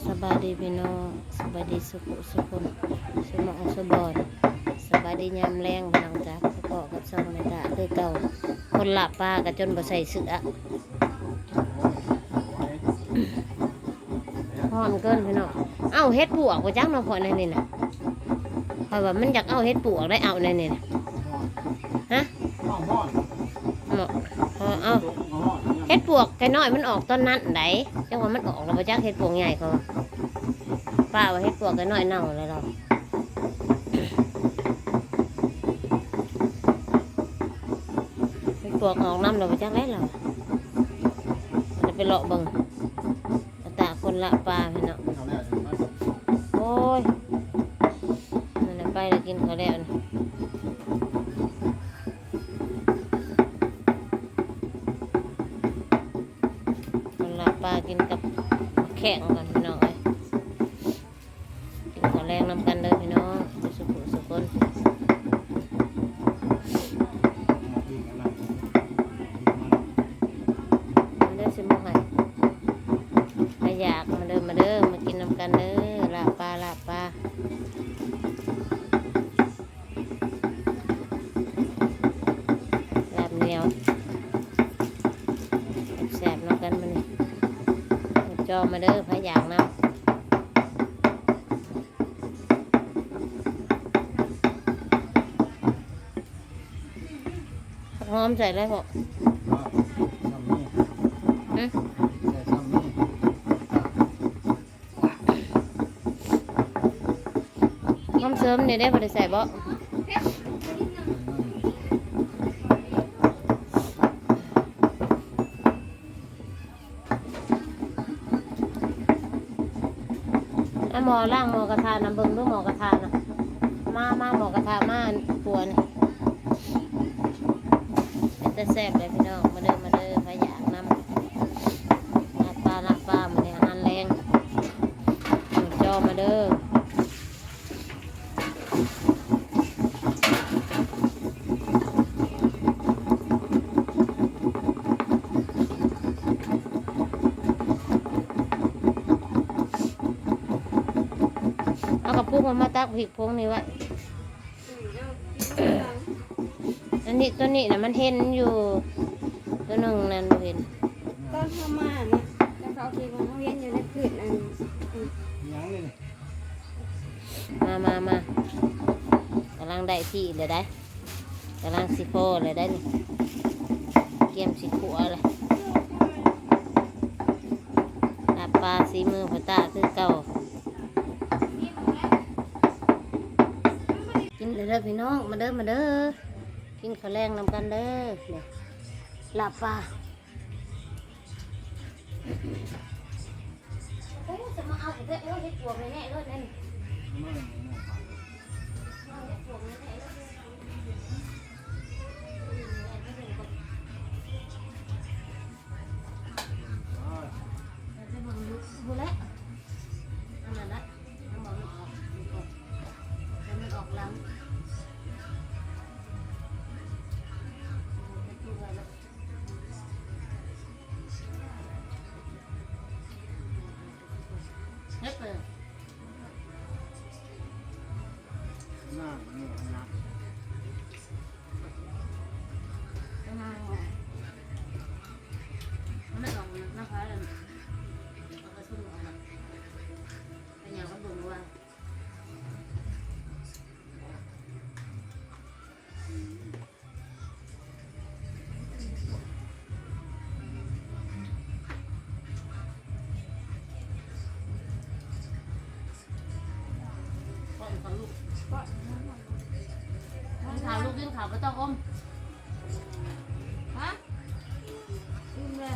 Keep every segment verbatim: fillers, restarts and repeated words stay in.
สบายดีพี่น้อง สบายดีสุขุสุคน สุหม่องสุบอน สบายดียามแลงพี่น้องจ้า พบกับช่องแม่ตาคือเก่า คนละปลาก็จนบ่ใส่เสื้อ ฮ้อนเกินพี่น้อง เอ้า เห็ดปวกบ่จักเนาะ ข้อยนั่นนี่นะ ข้อยว่ามันอยากเอาเห็ดปวกได้ เอาแน่นี่นะ ฮะ เอาฮ้อน เหมาะ เอา เอา เอาฮ้อน เห็ดปวกไก่น้อยมันออกตอนนั้นได จังว่ามันออกแล้วบ่จัก เห็ดปวกใหญ่เขาว่า ป้าว่าเห็ดปวกไก่น้อยเน่าแล้วเรา เห็ดปวกออกนำแล้วบ่จักแล้วเรา จะไปเลาะเบิ่ง ตาคนละปลาพี่น้อง โอ้ย นั่นแหละ ไปแล้วกินข้าวแล้วนี่ คนละปลากินกับแข้งก่อนพี่น้องเอ้ย กินข้าวแลงนำกันเด้อพี่น้อง สุขุสุคน มาเด้อ สิมาให้ ถ้าอยากมาเด้อ มาเด้อ มากินนำกันเด้อ ลาบปลา ลาบปลา ลาบเหนียว แซ่บๆนำกันมื้อนี้ จองมาเด้อ ไผอยากนำ ผักหอมใส่เลยบ่ ซ้ำนี่ หึ ใส่ซ้ำนี่ หอมเสริมนี่ได้บ่ได้ใส่บ่ อ่ะ หม้อ ล้างหม้อกระทะนะ เบิ่งดูหม้อกระทะนะ มา มา หม้อกระทะมา อันปวนี่ เป็นตาแซ่บเลยพี่น้อง มาเด้อ มาเด้อ ไผอยากนำ ลาบปลา ลาบปลา มื้อนี้อาหารแลง จองมาเด้อ เอากระปุกมันมาตักพริกพวงนี้ไว้ อันนี้ ตัวนี้นะมันเห็นอยู่ ตัวหนึ่งนั่นบ่เห็น ตอนเขามานะ แล้วเขาเอาพริกมาเขาเห็นอยู่ในพืชอัน ยังเลย มา มา มา กำลังได้ที่เลยได้ กำลังสิพอเลยได้นี่ เกียมสิขัวเลย ลาบปลาสีมือพ่อตาคือเก่า กินเลยเด้อพี่น้อง มาเด้อ มาเด้อ กินข้าวแลงนำกันเด้อ เนี่ย ลาบปลา โอ้ จะมาเอาอีกแล้ว โอ้ย เห็ดปวกแน่ๆเลยนั่น เฮ็ดเลย หน้ามันนี่นะ มันไม่ออกนะ น้ำพายอัน เอากระสุนออกมา เป็นอย่างก็บ่งว่า ถามลูกกินข้าวบ่ต้องอม ฮะ อิ่มเลย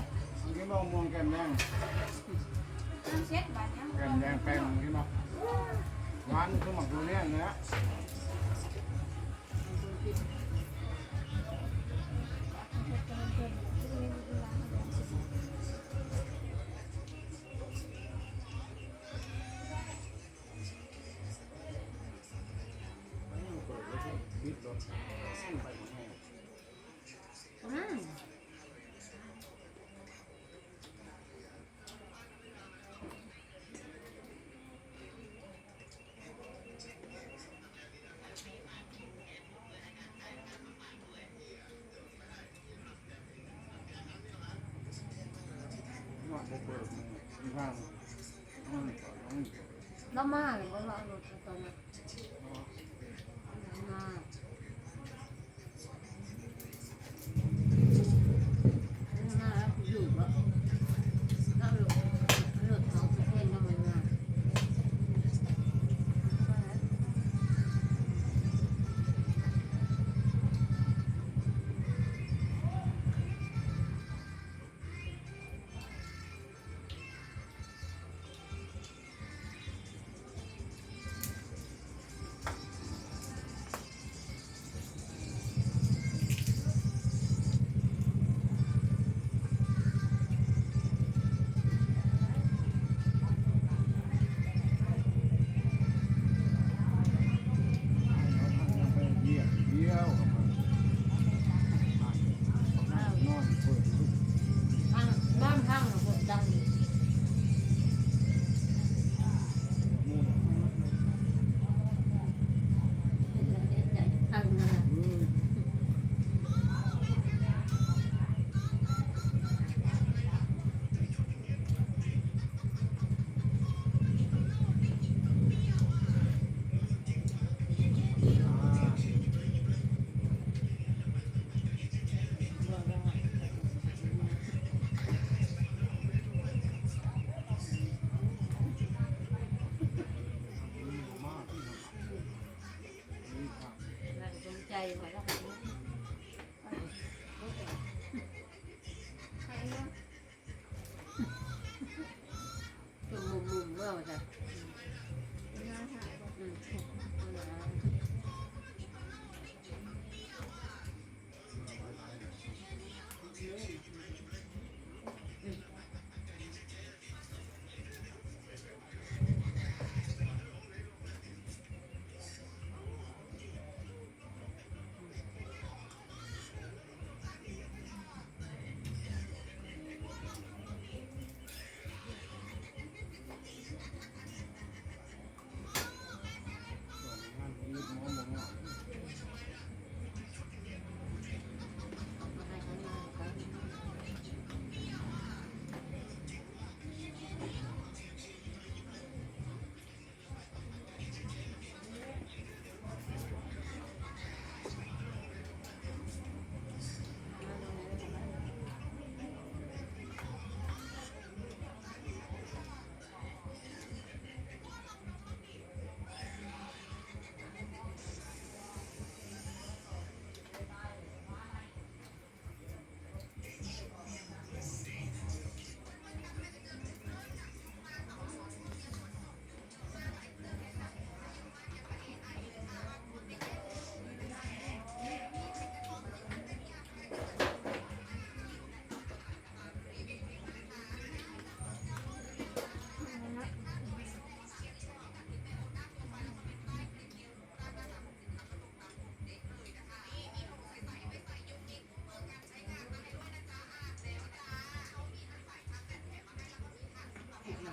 กินมะม่วงแก้มแดง น้ำเช็ดบาดยัง แก้มแดงแป้งกินบ่ หวานคือหมากทุเรียนเลยอะ อืม เปิดมือข้าง เรามาหรือว่าเราเอารถไปตอนนั้นมามาอยู่บ่เอารถเอารถเอาไปเพ่นทำไมมา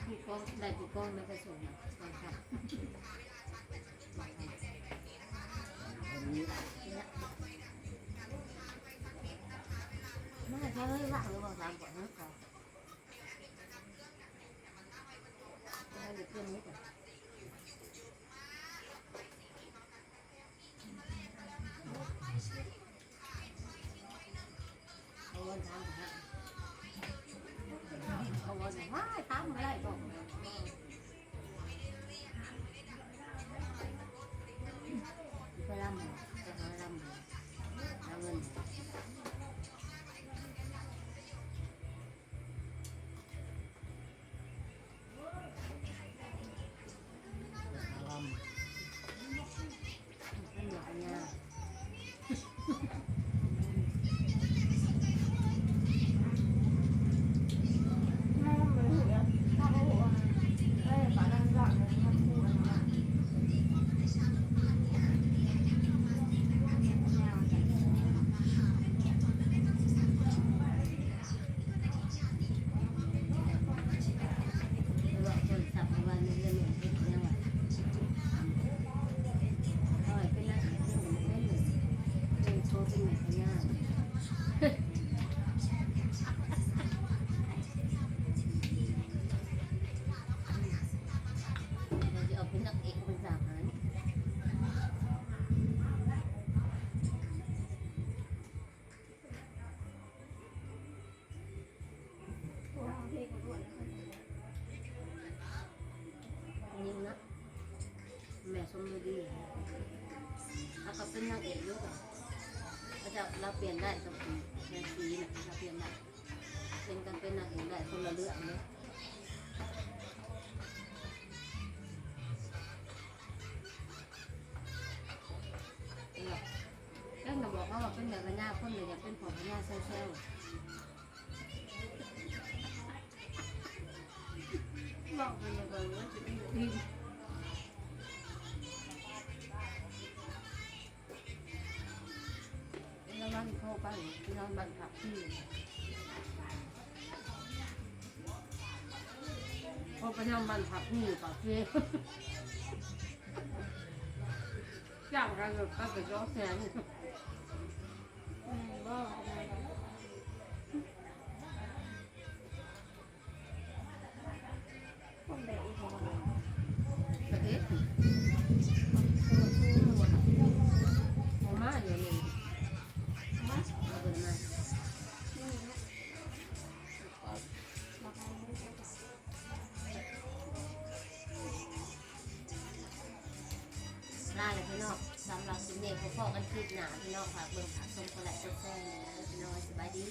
ผู้กองได้ผู้กองแล้วไปส่งมาไปค่ะมาเขาเลยว่าหรือว่าสามก่อนนะเขา เ ชมดูดี แล้วก็เป็นนางเอกอยู่อะ เขาจะรับเปลี่ยนได้กับแม่ชีน่ะ รับเปลี่ยนได้ เป็นกันเป็นนางเอกได้คนละเรื่องเลย เรื่องน่ะบอกเขาว่าเป็นแม่พญา คนเลยอยากเป็นพ่อพญาแซวๆ บอกไปเลยว่าจะเป็นแบบนี้ เป็นวันโทรไป นอนบ้านพักพี่ โทรไปนอนบ้านพักพี่ปากเซ่ จ้างกันแบบไปเป็นร้อยแสน อืม บ่ คนแบบอีกคน ประเทศ เอามาเดี๋ยวนี้ มา เอาเดี๋ยวมา ลาเลยพี่น้อง สำหรับคลิปนี้ พบกันคลิปหน้าพี่น้อง ฝากเบิ่งฝากชม กดไลค์กดแชร์หน่อยนะพี่น้อง สบายดี